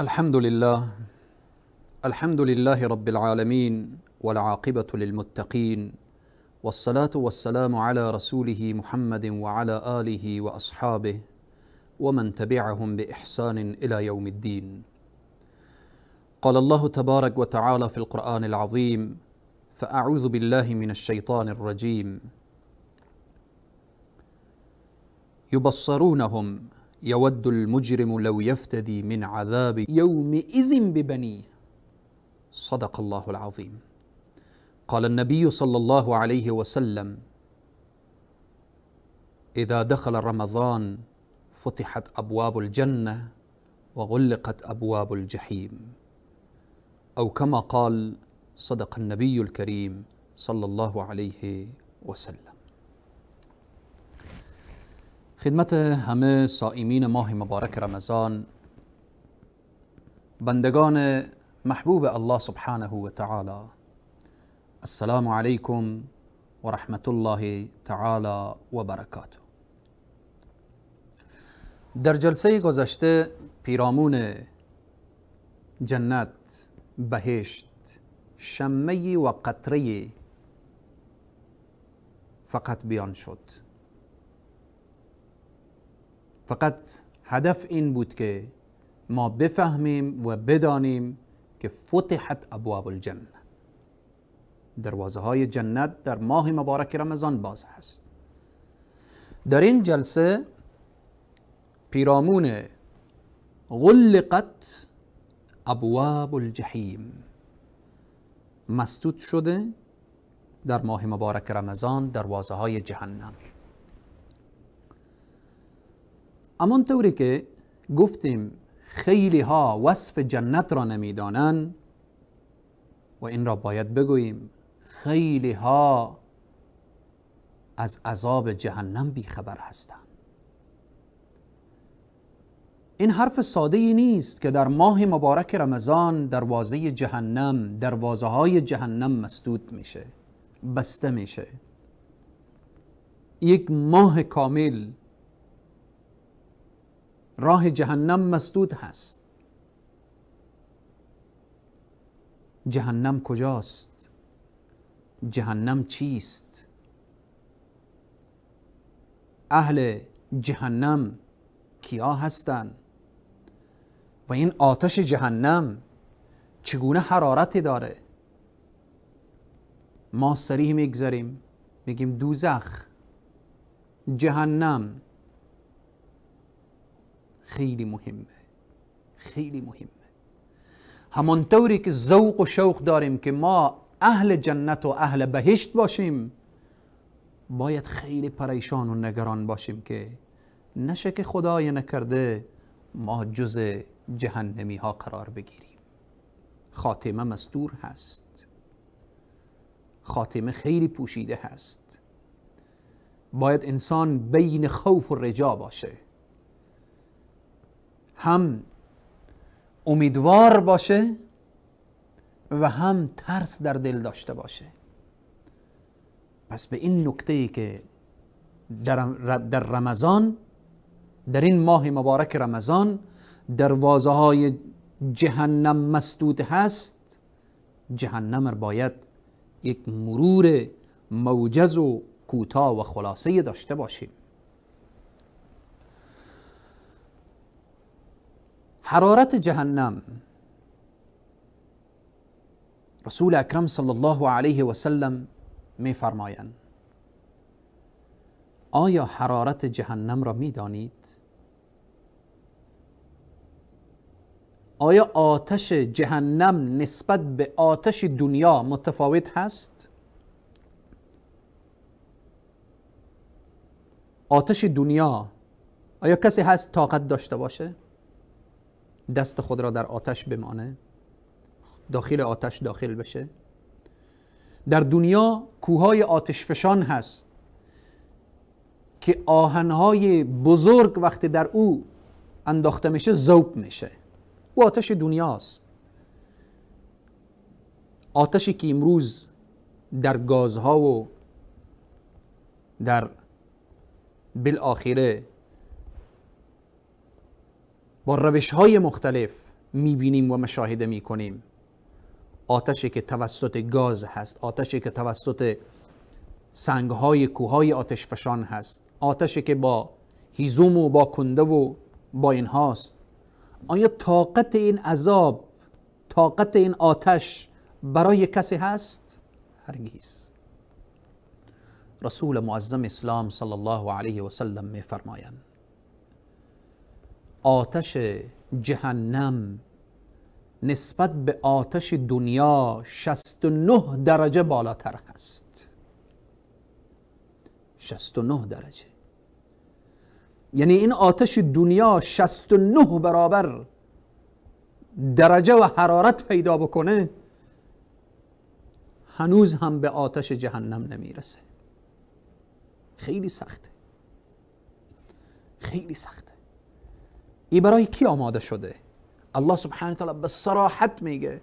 الحمد لله، الحمد لله رب العالمين، والعاقبة للمتقين، والصلاة والسلام على رسوله محمد وعلى آله وأصحابه ومن تبعهم بإحسان إلى يوم الدين. قال الله تبارك وتعالى في القرآن العظيم: فأعوذ بالله من الشيطان الرجيم، يبصرونهم يود المجرم لو يفتدي من عذاب يومئذ ببنيه. صدق الله العظيم. قال النبي صلى الله عليه وسلم: إذا دخل رمضان فتحت أبواب الجنة وغلقت أبواب الجحيم، أو كما قال صدق النبي الكريم صلى الله عليه وسلم. خدمت همه صائمین ماه مبارک رمضان، بندگان محبوب الله سبحانه و تعالی، السلام علیکم و رحمت الله تعالی و برکاته. در جلسه گذشته پیرامون جنت، بهشت، شمه و قطره فقط بیان شد. فقط هدف این بود که ما بفهمیم و بدانیم که فتحت ابواب الجنه، دروازه های جنت در ماه مبارک رمضان باز هست. در این جلسه پیرامون غلقت ابواب الجحیم، مسدود شده در ماه مبارک رمضان دروازه های جهنم. اما طوری که گفتیم خیلی ها وصف جنت را نمیدانند و این را باید بگوییم، خیلی ها از عذاب جهنم بیخبر هستند. این حرف ساده ای نیست که در ماه مبارک رمضان دروازه جهنم، دروازه های جهنم مسدود میشه، بسته میشه. یک ماه کامل راه جهنم مسدود هست. جهنم کجاست؟ جهنم چیست؟ اهل جهنم کیا هستند؟ و این آتش جهنم چگونه حرارتی داره؟ ما سریع میگذریم، میگیم دوزخ، جهنم. خیلی مهمه، خیلی مهمه. همانطوری که ذوق و شوق داریم که ما اهل جنت و اهل بهشت باشیم، باید خیلی پریشان و نگران باشیم که نشه که خدای نکرده ما جز جهنمی ها قرار بگیریم. خاتمه مستور هست، خاتمه خیلی پوشیده هست. باید انسان بین خوف و رجا باشه، هم امیدوار باشه و هم ترس در دل داشته باشه. پس به این نکته‌ای که در رمضان، در این ماه مبارک رمضان دروازه های جهنم مسدود هست، جهنم را باید یک مرور موجز و کوتاه و خلاصه داشته باشیم. حرارت جهنم، رسول اکرم صلی الله علیه و سلم می فرمایند: آیا حرارت جهنم را می دانید؟ آیا آتش جهنم نسبت به آتش دنیا متفاوت هست؟ آتش دنیا آیا کسی هست طاقت داشته باشه دست خود را در آتش بمانه، داخل آتش داخل بشه؟ در دنیا کوههای آتشفشان هست که آهنهای بزرگ وقتی در او انداخته میشه ذوب میشه. او آتش دنیاست. آتشی که امروز در گازها و در بالآخره با روش‌های مختلف میبینیم و مشاهده میکنیم، آتشی که توسط گاز هست، آتشی که توسط سنگهای کوههای آتش فشان هست، آتشی که با هیزم و با کنده و با این هاست، آیا طاقت این عذاب، طاقت این آتش برای کسی هست؟ هرگز. رسول معظم اسلام صلی الله علیه و سلم می فرمایند آتش جهنم نسبت به آتش دنیا 69 درجه بالاتر هست. 69 درجه، یعنی این آتش دنیا 69 برابر درجه و حرارت پیدا بکنه هنوز هم به آتش جهنم نمیرسه. خیلی سخته، خیلی سخته. ای برای کی آماده شده؟ الله سبحانه وتعالی به صراحت میگه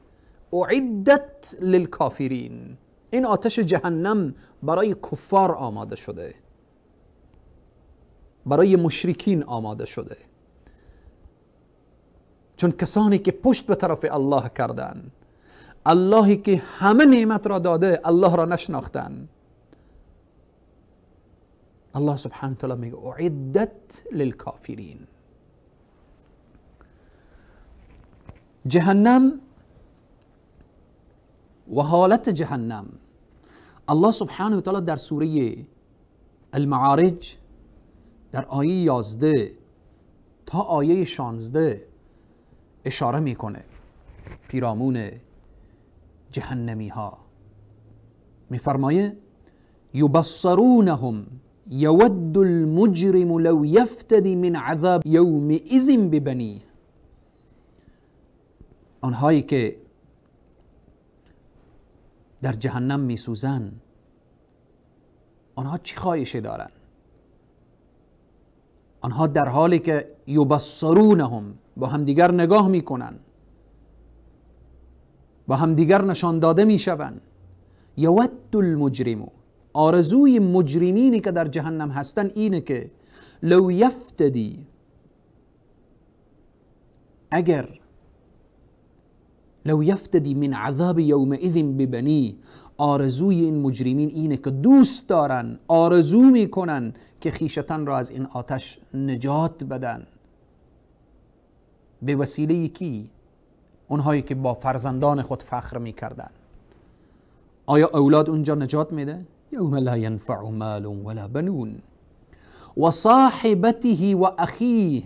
اعدت للکافرین. این آتش جهنم برای کفار آماده شده، برای مشرکین آماده شده، چون کسانی که پشت به طرف الله کردن، اللهی که همه نعمت را داده، الله را نشناختن. الله سبحانه وتعالی میگه اعدت للکافرین. جهنم و حالت جهنم، الله سبحانه و تعالی در سوره المعارج در آیه 11 تا آیه 16 اشاره میکنه پیرامون جهنمی ها. میفرمایه یبصرونهم یود المجرم لو یفتدی من عذاب یومئذ ببنیه. آنهایی که در جهنم میسوزن، آنها چی خواهشی دارن؟ آنها در حالی که یبصرونهم، با همدیگر نگاه میکنن، با همدیگر نشان داده میشون. یود المجرم، آرزوی مجرمینی که در جهنم هستن اینه که لو یفتدی، اگر لو یفتدی من عذاب یومئذ ببنی، آرزوی این مجرمین اینه که دوست دارن، آرزو میکنن که خیشتن را از این آتش نجات بدن. به وسیله کی؟ اونهایی که با فرزندان خود فخر میکردن. آیا اولاد اونجا نجات میده؟ یوم لا ینفع مال ولا بنون و صاحبته و اخیه،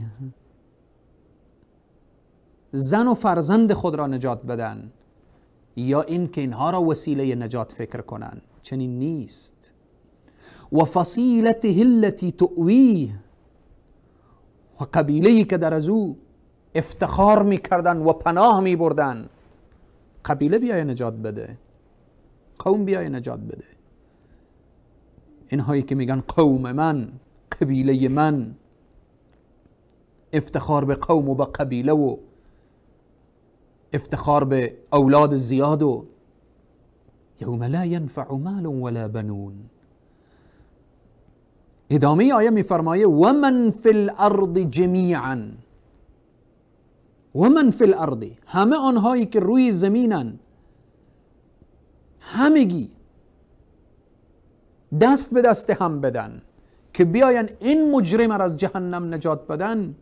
زن و فرزند خود را نجات بدن، یا این که اینها را وسیله نجات فکر کنن، چنین نیست. و فصیلته التي تؤویه، و قبیله‌ای که در از او افتخار میکردن و پناه میبردن، قبیله بیای نجات بده، قوم بیای نجات بده. اینهایی که میگن قوم من، قبیله من، افتخار به قوم و به قبیله و افتخار به اولاد زیاد و یوم لا ینفع مال ولا بنون. ادامه آیه میفرمایه ومن فی الارض جمیعا، ومن فی الارض، همه آنهایی که روی زمینن، همگی دست به دست هم بدن که بیاین این مجرم را از جهنم نجات بدن،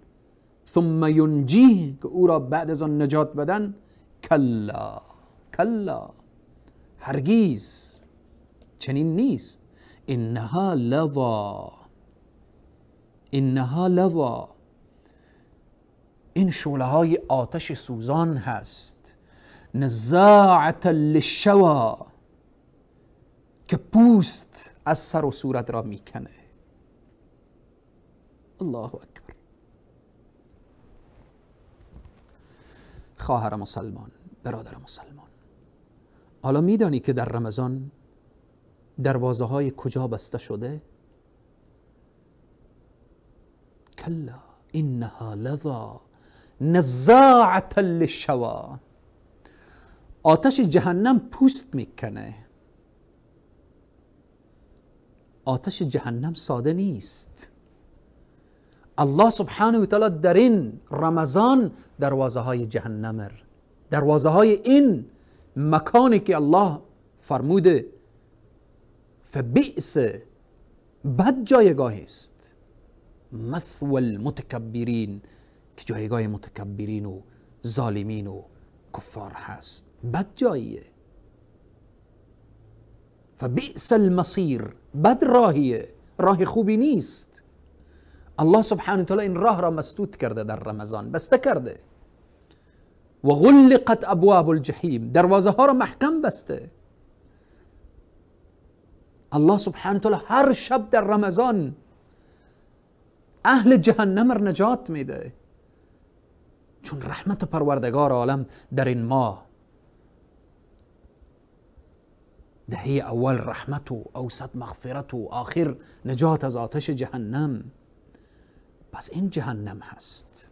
ثم ینجیه، که او را بعد از آن نجات بدن. کلا کلا، هرگیز چنین نیست. انها لظا، انها لظا، این شعله های آتش سوزان هست، نزاعة للشوا، که پوست از سر و صورت را میکنه. الله اکبر. خواهر مسلمان، برادر مسلمان، حالا میدانی که در رمضان دروازه های کجا بسته شده؟ کلا انها لظا نزاعة للشوا، آتش جهنم پوست میکنه. آتش جهنم ساده نیست. الله سبحانه و تعالی در این رمضان دروازه های جهنم، دروازه های این مکانی که الله فرموده فبئس، بد جایگاهی است، مثوى المتکبرین، که جایگاه متکبرین و ظالمین و کفار هست، بد جاییه. فبئس المصیر، بد راهیه، راه خوبی نیست. الله سبحانه و تعالی این راه را مسدود کرده در رمضان، بسته کرده. و غلقت ابواب الجحیم، دروازه ها را محکم بسته. الله سبحانه و تعالی هر شب در رمضان اهل جهنم را نجات میده، چون رحمت پروردگار عالم در این ماه، دهه اول رحمت و اوسط مغفرت و آخر نجات از آتش جهنم. پس این جهنم هست.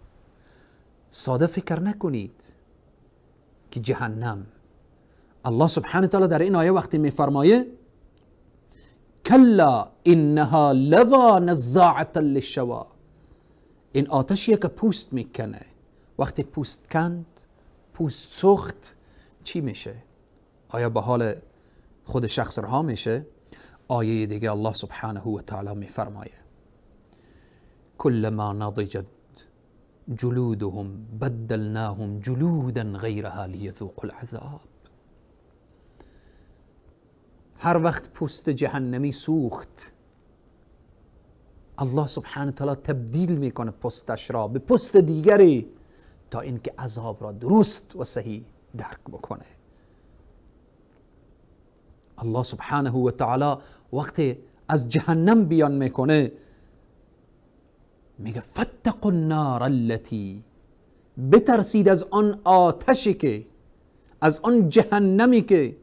ساده فکر نکنید که جهنم، الله سبحانه وتعالی در این آیه وقتی میفرمایه کلا انها لظى نزاعة للشوا، این آتشیه که پوست میکنه. وقتی پوست کند، پوست سوخت، چی میشه؟ آیا به حال خود شخص رها میشه؟ آیه دیگه الله سبحانه و تعالی میفرمایه كلما نضجت جلودهم بدلناهم جلودا غیرها لیذوقوا العذاب. هر وقت پوست جهنمی سوخت، الله سبحانه و تعالی تبدیل میکنه پوستش را به پوست دیگری تا اینکه عذاب را درست و صحیح درک بکنه. الله سبحانه و تعالی وقتی از جهنم بیان میکنه میگه فاتقوا النار التي، بترسید از آن آتشی که، از آن جهنمی که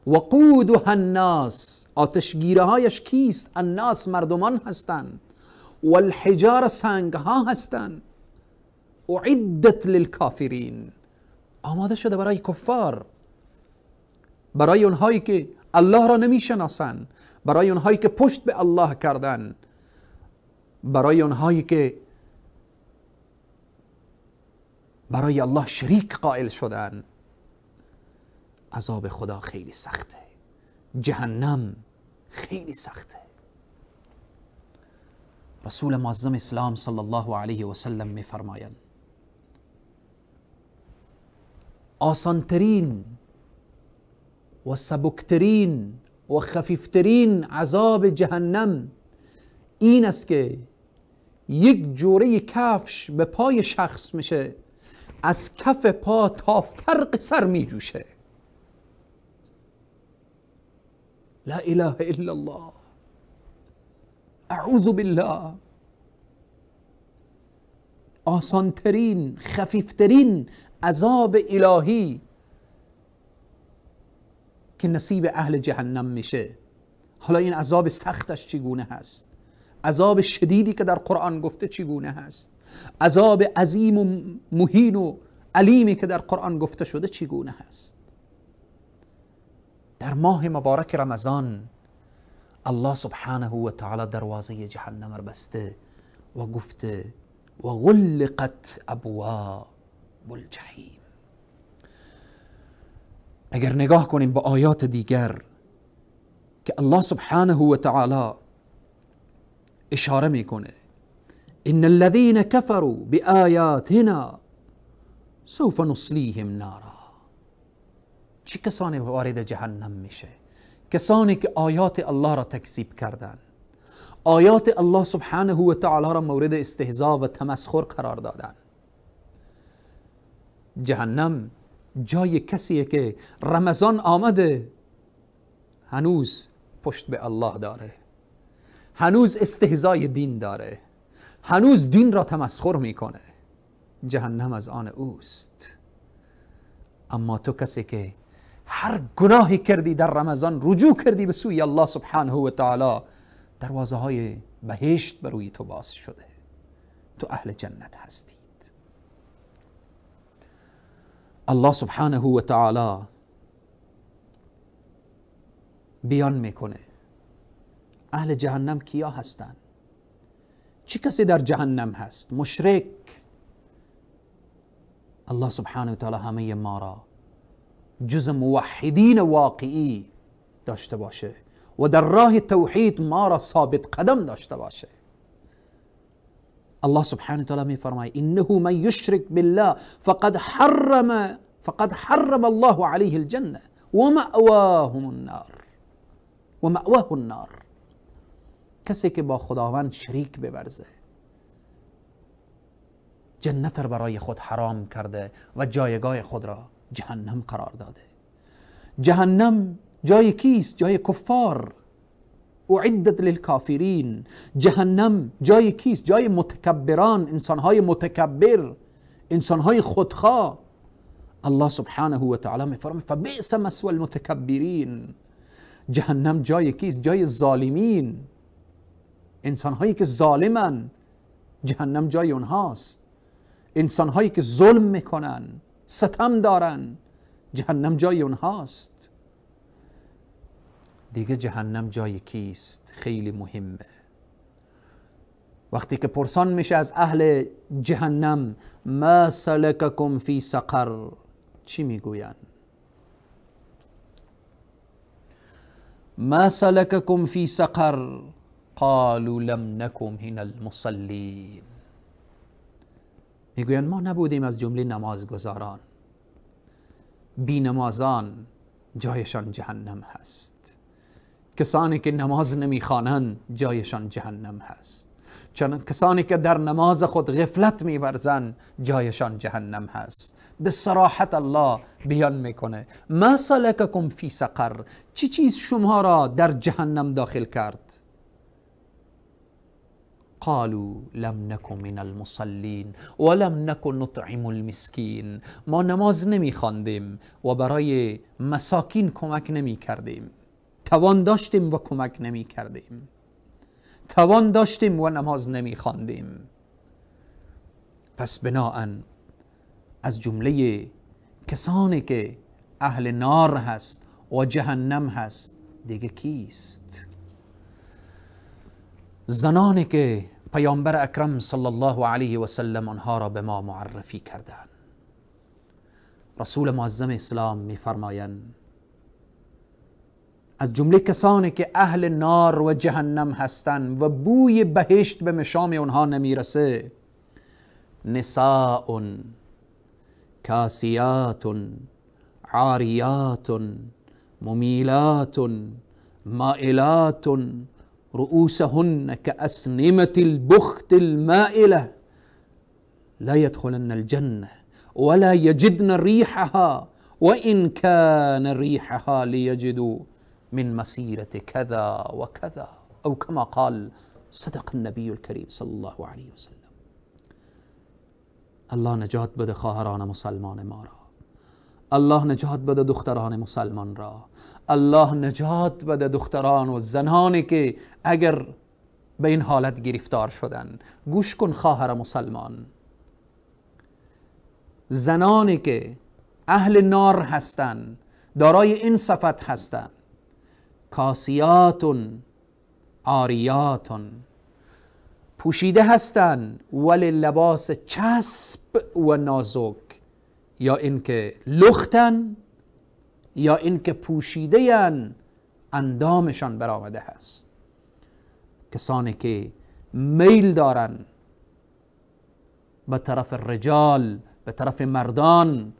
وقودها الناس، آتشگیره هایش کیست؟ الناس، مردمان هستند، والحجار، سنگ ها هستند، اعدت للکافرین، آماده شده برای کفار، برای اونهایی که الله را نمیشناسند، برای اونهایی که پشت به الله کردن، برای اونهایی که برای الله شریک قائل شدن. عذاب خدا خیلی سخته، جهنم خیلی سخته. رسول معظم اسلام صلی الله علیه و سلم میفرمایند آسانترین و سبکترین و خفیفترین عذاب جهنم این است که یک جوره کفش به پای شخص میشه، از کف پا تا فرق سر میجوشه. لا اله الا الله، اعوذ بالله. آسانترین خفیفترین عذاب الهی که نصیب اهل جهنم میشه. حالا این عذاب سختش چگونه هست؟ عذاب شدیدی که در قرآن گفته چگونه هست؟ عذاب عظیم و مهین و علیمی که در قرآن گفته شده چگونه هست؟ در ماه مبارک رمضان الله سبحانه و تعالی دروازه جهنم را بسته و گفته و غلقت ابواب الجحیم. اگر نگاه کنیم به آیات دیگر که الله سبحانه و تعالی اشاره میکنه ان الذين كفروا بآیاتنا سوف نصلیهم نارا، چه کسانی وارد جهنم میشه؟ کسانی که آیات الله را تکذیب کردند، آیات الله سبحانه و تعالی را مورد استهزا و تمسخر قرار دادن. جهنم جای کسیه که رمضان آمده هنوز پشت به الله داره، هنوز استهزای دین داره، هنوز دین را تمسخر میکنه. جهنم از آن اوست. اما تو کسی که هر گناهی کردی در رمضان رجوع کردی به سوی الله سبحانه و تعالی، دروازه های بهشت بر روی تو باز شده، تو اهل جنت هستید. الله سبحانه و تعالی بیان میکنه اهل جهنم کیا هستند، چه کسی در جهنم هست؟ مشرک. الله سبحانه و تعالی همه ما را جز موحدین واقعی داشته باشه و در راه توحید ما را ثابت قدم داشته باشه. الله سبحانه و تعالی می فرماید انه من یشرک بالله فقد حرم الله علیه الجنه ومأواه النار ومأواه النار. کسی که با خداوند شریک بورزه جنت را برای خود حرام کرده و جایگاه خود را جهنم قرار داده. جهنم جای کیست؟ جای کفار. اعدت للکافرین. جهنم جای کیست؟ جای متکبران، انسانهای متکبر، انسانهای خودخواه. الله سبحانه و تعالی میفرماید فبئس مثوی المتکبرین. جهنم جای کیست؟ جای ظالمین، انسانهایی که ظالمن. جهنم جای اونهاست. انسانهایی که ظلم میکنن، ستم دارن، جهنم جای اونهاست. دیگه جهنم جای کیست؟ خیلی مهمه. وقتی که پرسان میشه از اهل جهنم ما سلککم فی سقر، چی میگوین؟ ما سلککم فی سقر قالوا لم نکن من المصلین. میگوین ما نبودیم از جمله نمازگزاران. بی نمازان جایشان جهنم هست. کسانی که نماز نمیخوانند جایشان جهنم هست. چون کسانی که در نماز خود غفلت میورزند جایشان جهنم هست. به صراحت الله بیان میکنه ما سلککم فی سقر، چی چیز شما را در جهنم داخل کرد؟ قالوا لم نکن من المصلین ولم نکن نطعم المسکین. ما نماز نمیخواندیم و برای مساکین کمک نمیکردیم. توان داشتیم و کمک نمیکردیم. توان داشتیم و نماز نمیخواندیم. پس بناءً از جمله کسانی که اهل نار هست و جهنم هست دیگه کیست؟ زنانی که پیامبر اکرم صلی الله علیه و سلم آنها را به ما معرفی کردند. رسول معظم اسلام میفرمایند از جمله کسانی که اهل نار و جهنم هستند و بوی بهشت به مشام اونها نمیرسه، نساء کاسیات عاریات ممیلات مائلات رؤوسهن كأسنمة البخت المائلة لا يدخلن الجنة ولا يجدن ريحها وإن كان ريحها ليجدوا من مسيرة كذا وكذا، أو كما قال صدق النبي الكريم صلى الله عليه وسلم. الله نجات بده خواهران مسلمان ما را، الله نجات بده دختران مسلمان را، الله نجات بده دختران و زنانی که اگر به این حالت گرفتار شدن. گوش کن خواهر مسلمان، زنانی که اهل نار هستند، دارای این صفت هستند، کاسیاتون عاریاتون، پوشیده هستند ولی لباس چسب و نازک، یا اینکه لختن یا اینکه پوشیده اندامشان برآمده هست. کسانی که میل دارن به طرف رجال، به طرف مردان،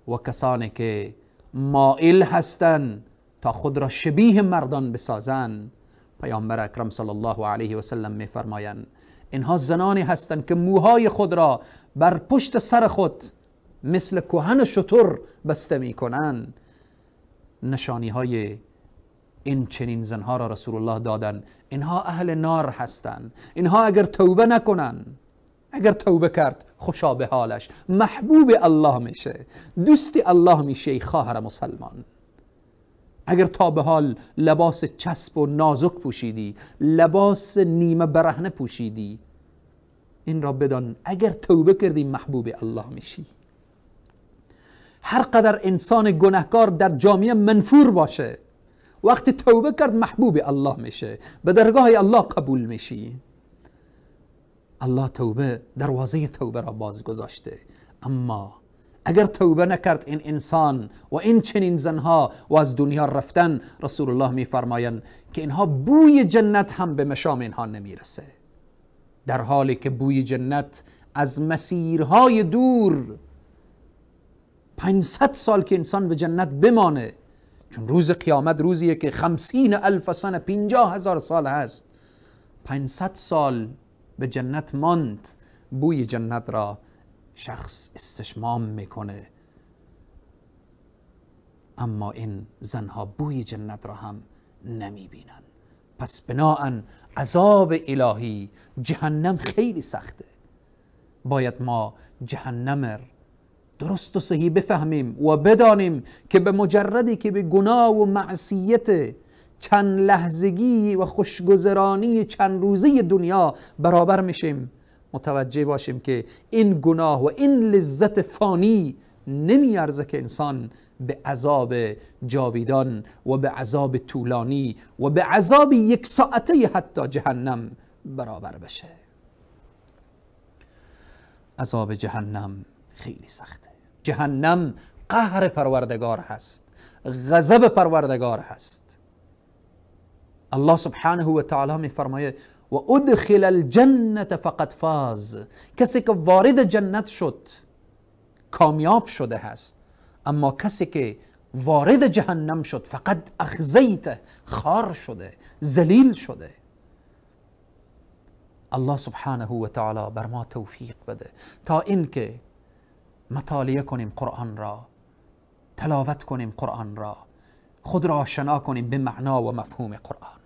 و کسانی که مائل هستند تا خود را شبیه مردان بسازند. پیامبر اکرم صلی الله علیه و سلم میفرمایند اینها زنانی هستند که موهای خود را بر پشت سر خود مثل کهن شتر بسته میکنند. نشانی های این چنین زنها را رسول الله دادن. اینها اهل نار هستند. اینها اگر توبه نکنن، اگر توبه کرد خوشا به حالش، محبوب الله میشه، دوست الله میشه. ای خواهر مسلمان، اگر تا به حال لباس چسب و نازک پوشیدی، لباس نیمه برهنه پوشیدی، این را بدان اگر توبه کردی محبوب الله میشی. هر قدر انسان گناهکار در جامعه منفور باشه، وقتی توبه کرد محبوب الله میشه، به درگاه الله قبول میشی. الله توبه، دروازه توبه را باز گذاشته. اما اگر توبه نکرد این انسان و این چنین زنها و از دنیا رفتن، رسول الله میفرمایند که اینها بوی جنت هم به مشام اینها نمیرسه، در حالی که بوی جنت از مسیرهای دور 500 سال که انسان به جنت بمانه، چون روز قیامت روزیه که 50,000 سنه، 50,000 سال هست، 500 سال به جنت ماند، بوی جنت را شخص استشمام میکنه. اما این زنها بوی جنت را هم نمیبینن. پس بناهن عذاب الهی جهنم خیلی سخته. باید ما جهنم درست و صحیح بفهمیم و بدانیم که به مجردی که به گناه و معصیت چند لحظگی و خوشگذرانی چند روزه دنیا برابر میشیم، متوجه باشیم که این گناه و این لذت فانی نمیارزه که انسان به عذاب جاویدان و به عذاب طولانی و به عذاب یک ساعته حتی جهنم برابر بشه. عذاب جهنم خیلی سخته. جهنم قهر پروردگار هست، غضب پروردگار هست. الله سبحانه و تعالی می فرماید و ادخل الجنة فقد فاز. کسی که وارد جنت شد کامیاب شده هست، اما کسی که وارد جهنم شد فقط اخزیته، خار شده، ذلیل شده. الله سبحانه و تعالی بر ما توفیق بده تا اینکه مطالعه کنیم قرآن را، تلاوت کنیم قرآن را، خود را آشنا کنیم به معنا و مفهوم قرآن،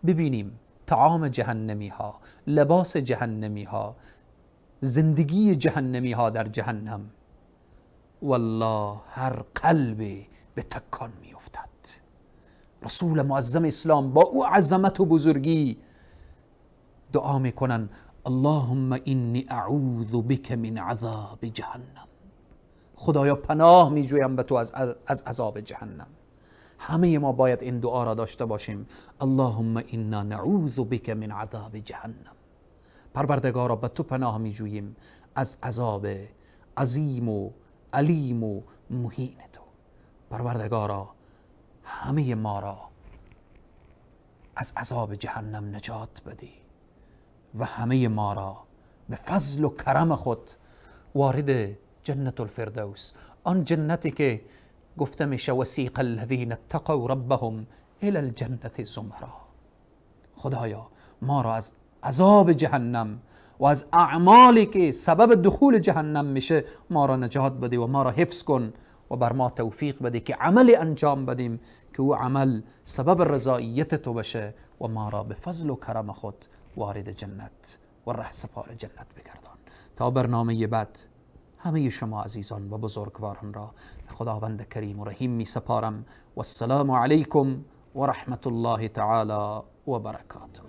ببینیم طعام جهنمی ها، لباس جهنمی ها، زندگی جهنمی ها در جهنم. والله هر قلبی به تکان می افتد. رسول معظم اسلام با او عظمت و بزرگی دعا میکنن اللهم انی اعوذ بک من عذاب جهنم. خدایا پناه میجویم به تو از عذاب جهنم. همه ما باید این دعا را داشته باشیم، اللهم انا نعوذ بک من عذاب جهنم. پروردگارا به تو پناه میجوییم از عذاب عظیم و علیم و مهین تو. پروردگارا همه ما را از عذاب جهنم نجات بدی و همه ما را به فضل و کرم خود وارد جنت الفردوس، آن جنتی که گفته میشه وسیق الذین اتقوا ربهم الى الجنة زمرا. خدایا ما را از عذاب جهنم و از اعمالی که سبب دخول جهنم میشه ما را نجات بده و ما را حفظ کن و بر ما توفیق بده که عمل انجام بدیم که او عمل سبب رضاییت تو بشه و ما را به فضل و کرم خود وارد جنت و رهسپار جنت بگردان. تا برنامه بعد همه شما عزیزان و بزرگواران را خداوند کریم و رحیم می سپارم. و السلام علیکم و رحمت الله تعالی و برکاته.